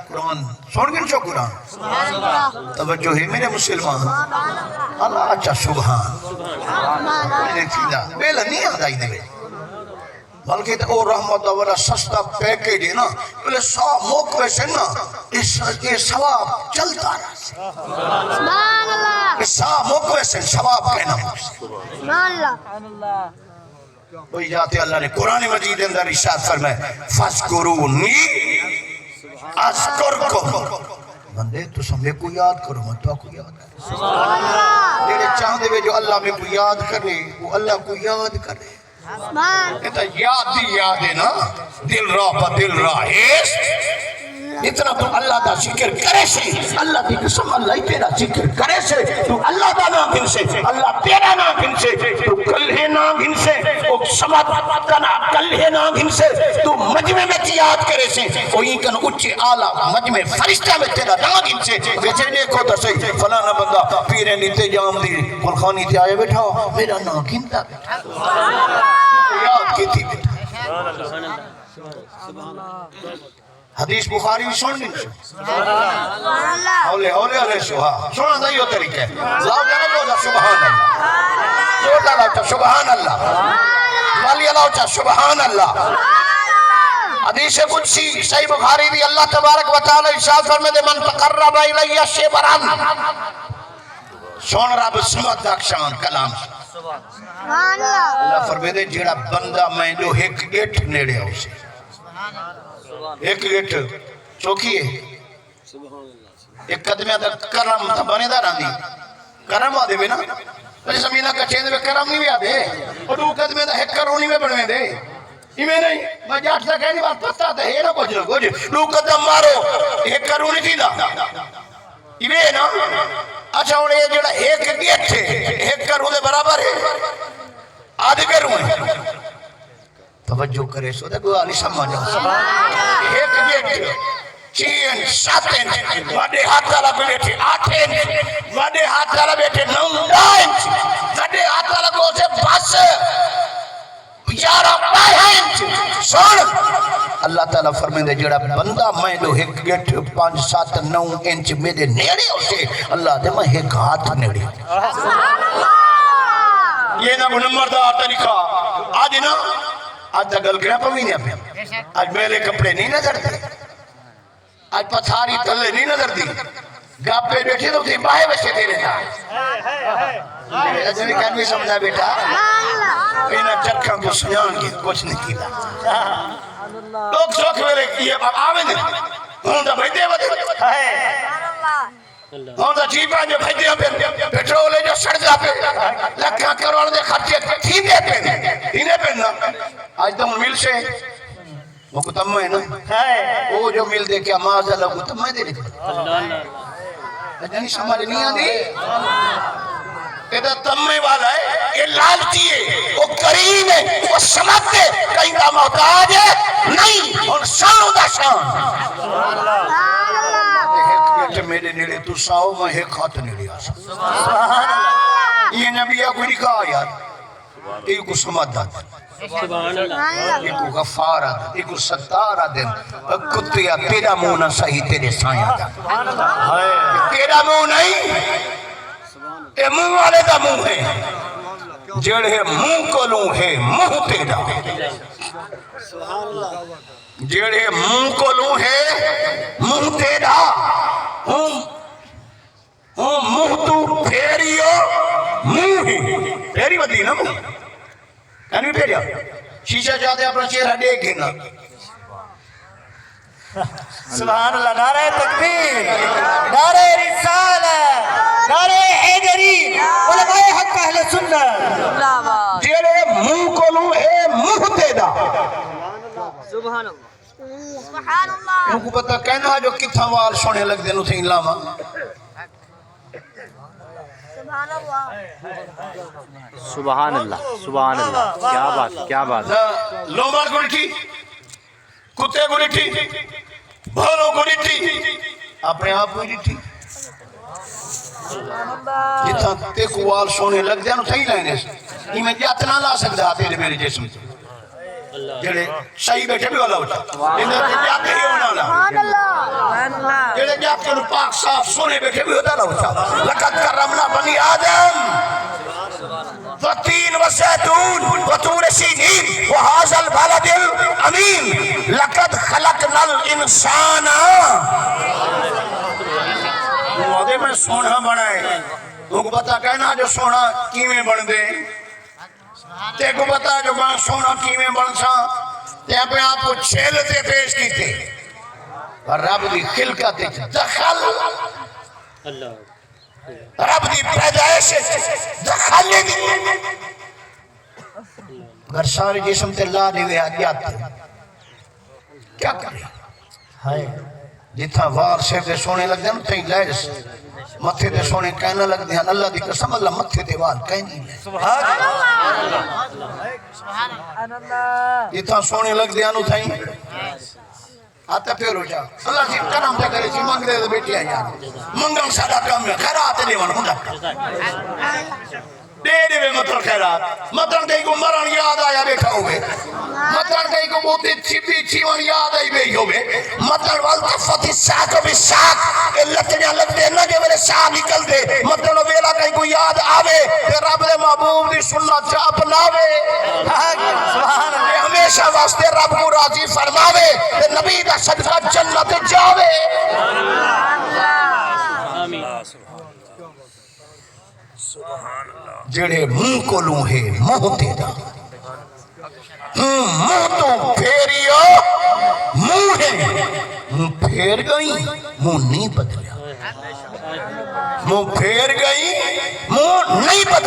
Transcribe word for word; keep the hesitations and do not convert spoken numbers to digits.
قرآن سن گھن چھو قرآن۔ توجہ ہے میرے مسلمان۔ اللہ اچا سبحان۔ میرے تھیندا۔ بیل نہیں آندا ایندے وچ۔ بلکہ تے او رحمت دا وڑا سستا پیکیج ہے نا، بولے سا مک ویسے نا، اس، یہ ثواب چلتا رہے۔ سبحان اللہ۔ یہ سا مک ویسے ثواب کہنا مک۔ سبحان اللہ۔ وہی ذات اللہ نے قرآن مجید اندر ارشاد فرمائے، "فذکرونی اذکرکم۔" بندے، تساں میکوں یاد کرو، میں تہاکوں یاد کروں۔ جڑے چاہندے وے جو اللہ میکوں یاد کرے، وہ اللہ کو یاد کرے۔ اے تاں یاد دی یاد ہے نا، دل را پہ دل را ہیس۔ جتنا تو اللہ دا ذکر کرے سے، اللہ دی قسم، اللہ ہی تیرا ذکر کرے سے، تو اللہ دا نام گھن سے، اللہ تیرا نام گھن سے، تو کلھے نام گھن سے، او سمت تنا کلھے نام گھن سے، تو مجمع میں یاد کرے سے، او این کن اچے اعلیٰ مجمع فرشتہ میں تیرا نام گھن سے، ویسے دیکھو تو صحیح، فلانا بندہ پیریں دی تے جام دی گلخانی تے آئے بیٹھا، میرا نام گھندا بیٹھا۔ یاد کیتی بیٹھا۔ حدیث بخاری بھی سن گھن سو۔ ہولے، ہولے، ہولے سو، ہاں۔ سنن دا ایہو طریقہ ہے۔ لاؤ ذرا زور دا سبحان اللہ۔ زور دا لاؤ چا سبحان اللہ۔ والی لاؤ چا سبحان اللہ۔ حدیث قدسی صحیح بخاری دی، اللہ تبارک و تعالی ارشاد فرمیندے، "من تقرب الی شبرا۔" سن رب سمجھ دا شان کلام۔ سبحان اللہ۔ اللہ فرمیندے، جڑا بندہ میں جو ہک گٹھ نیڑے ہوسے۔ ہک گٹھ چوکھی ہے۔ ایک قدمے دا کرم تاں بنیندا رہندی۔ کرم آدھے وے نا۔ پر زمینہ کچھے دے وے کرم نہیں وے آدھے۔ او ڈو قدمے دا ہک کرو نہیں وے بنویندے۔ ایویں نہیں۔ میں جٹ دا کہنی بات پتہ تے ہے نا کچھ نہ کچھ۔ ڈو قدم مارو، ہک کرو نہیں تھیندا۔ ایویں ہے نا؟ اچھا، ہن اے جڑا ہک گٹھ ہے، ہک کرو دے برابر ہے؟ آدھ کرو ہے۔ توجہ کرے سو تے ڳالھ سمجھ آ۔ ہک گٹھ چھی انچ، ست انچ، وݙے ہتھ والا بیٹھے اٹھ انچ، وݙے ہتھ والا بیٹھے نو ݙاہ انچ، وݙے ہتھ والا کول سے بس یارہ ٻارہ انچ۔ سن، اللہ تعالیٰ فرمیندے، جڑا بندہ میں جو ہک گٹھ پنج ست نو انچ میݙے نیڑے ہوسے، اللہ دے میں ہک ہتھ نیڑے۔ یہ نہ نمبردار طریقہ۔ اڄ نا، اڄ تاں ڳل کریاں پویندیاں پیاں۔ اڄ میلے کپڑے نہیں نظردے۔ اڄ پتھاری تلے نہیں نظردی۔ گاپے بیٹھے تو تھی باہے وچے تیرے نال۔ اڄ نہیں کر نہیں سمجھا بیٹا۔ انہاں چرخاں کوں سنڄاݨ کے کچھ نہیں کیتا۔ ݙکھ سکھ ویلے کیے آوے نے۔ ہݨ تاں بھڄدے ودے۔ ہݨ تاں جیپاں جو بھڄدیاں پن، پٹرول جو سڑدا پن، لکھاں کروڑ دے خرچے تھیندے پن، تھیندے پن نا۔ اڄ تاں ہݨ ملسے، او کو تمے نا۔ او جو ملدے کیا معاذ اللہ کو تمے دے نکل۔ اڄ نہیں سمجھ نہیں آندی۔ اے تاں تمے والا ہے، اے لالچی ہے، او کریم ہے، او سمجھ ہے، کہیں دا محتاج ہے نہیں۔ ہݨ ساݨ دا ساݨ۔ ہک گٹھ میݙے نیڑے تساں آؤ، میں ہک ہتھ نیڑے آساں۔ یہ نبی آ کوئی لکھا یار، یہ کو سمجھ دا۔ سبحان اللہ۔ یہ کو غفار آ، یہ کو ستار آ دے۔ کتیا تیرا منہ نہ صحیح، تیرے سایاں دا۔ تیرا منہ نہیں، اے منہ والے دا منہ ہے۔ جڑے منہ کولوں ہے منہ تیرا۔ جڑے منہ کولوں ہے منہ تیرا۔ ہوں، ہوں منہ تو پھیریو منہ ہی۔ پھیری ودی نا منہ۔ اینویں پھیریا۔ شیشہ چا تے اپݨا چہرہ ݙیکھ گھن۔ سبحان اللہ، نعرہ تکبیر، نعرہ رسالت، نعرہ حیدری، علماء حق اہل سنت۔ زندہ باد۔ جیڑھے منہ کولوں ہے منہ تیݙا۔ سبحان اللہ۔ سبحان اللہ۔ میکوں پتہ کائنا جو کتھاں وال سوہݨے لڳدے نو تھیں لاواں۔ سبحان اللہ۔ سبحان اللہ، سبحان اللہ، کیا بات ہے، کیا بات ہے۔ نہ لومڑ کوں ݙٹھی، کتے کوں ݙٹھی، بھولو کوں ݙٹھی، اپݨے آپ کوں ݙٹھی۔ جتھاں تیکوں وال سوہݨے لڳدے ہن، اتھاں ہی لائنے سے۔ ایویں جت نہ لا سڳدا تیݙے میݙے جسم تے۔ جیڑھے صحیح ٻیٹھے ٻیو لا اچا۔ انہاں تے جت ہی ہونا لا۔ سبحان اللہ۔ آپ کنوں پاک صاف سوہݨے ٻیٹھے ٻیو دا لو چا۔ لقد کرمنا بنی آدم۔ والتين والزيتون وطور سينين وهذا البلد الأمين لقد خلقنا الإنسان۔ توں آہدے میں سوہݨا بݨائے۔ تیکوں پتہ کائنا جو سوہݨا کیویں بݨدے؟ تیکوں پتہ جو میں سوہݨا کیویں بݨساں؟ تے اپݨے آپ کوں چھل تے پیش کیتے۔ پر رب دی خلقت وچ دخل، اللہ۔ رب دی پیدائش وچ دخل ہی نہیں۔ اگر سارے جسم تے لا ݙیوے حاجت، کیا کرے؟ ہائے، جتھاں وال سر دے سوہݨے لڳدے ہن، اتھاں ہی لیس، متھے تے سوہݨے کائناں لڳدیاں ہن۔ اللہ دی قسم، اللہ متھے تے وال کائنی لے۔ سبحان اللہ۔ جتھاں سوہݨے لڳدے ہن، اتھاں ہی۔ آ تے پھر ہو جا۔ اللہ جی کرم تے کرے سی، منگدے تے ٻیٹھے آں یار۔ منگݨ ساݙا کم ہے، خیرات ݙیوݨ ہوندا۔ ݙے ݙیوے متل خیرات۔ متل کہیں کوں مرݨ یاد آیا ٻیٹھا ہووے۔ متل کہیں کوں ٻوہٹے تھیٻی تھیوݨ یاد آئی ٻئی ہووے۔ متل والتفت الساق بالساق، اے لتڑیاں لڳدے نہ جے ویلے ساہ نکلدے۔ متل او ویلا کہیں کوں یاد آوے تے رب دے محبوب دی سنت چا اپناوے۔ سبحان اللہ۔ تے ہمیشہ واسطے رب کوں راضی فرماوے تے نبی دا صدقہ جنت جاوے۔ آمین۔ جیڑھے منہ کولوں ہے منہ تیݙا، ہوں منہ توں پھیریو منہ ہے، منہ پھیر ڳئیں، منہ نہیں بدلیا۔ منہ پھیر ڳئیں، منہ نہیں بدلیا۔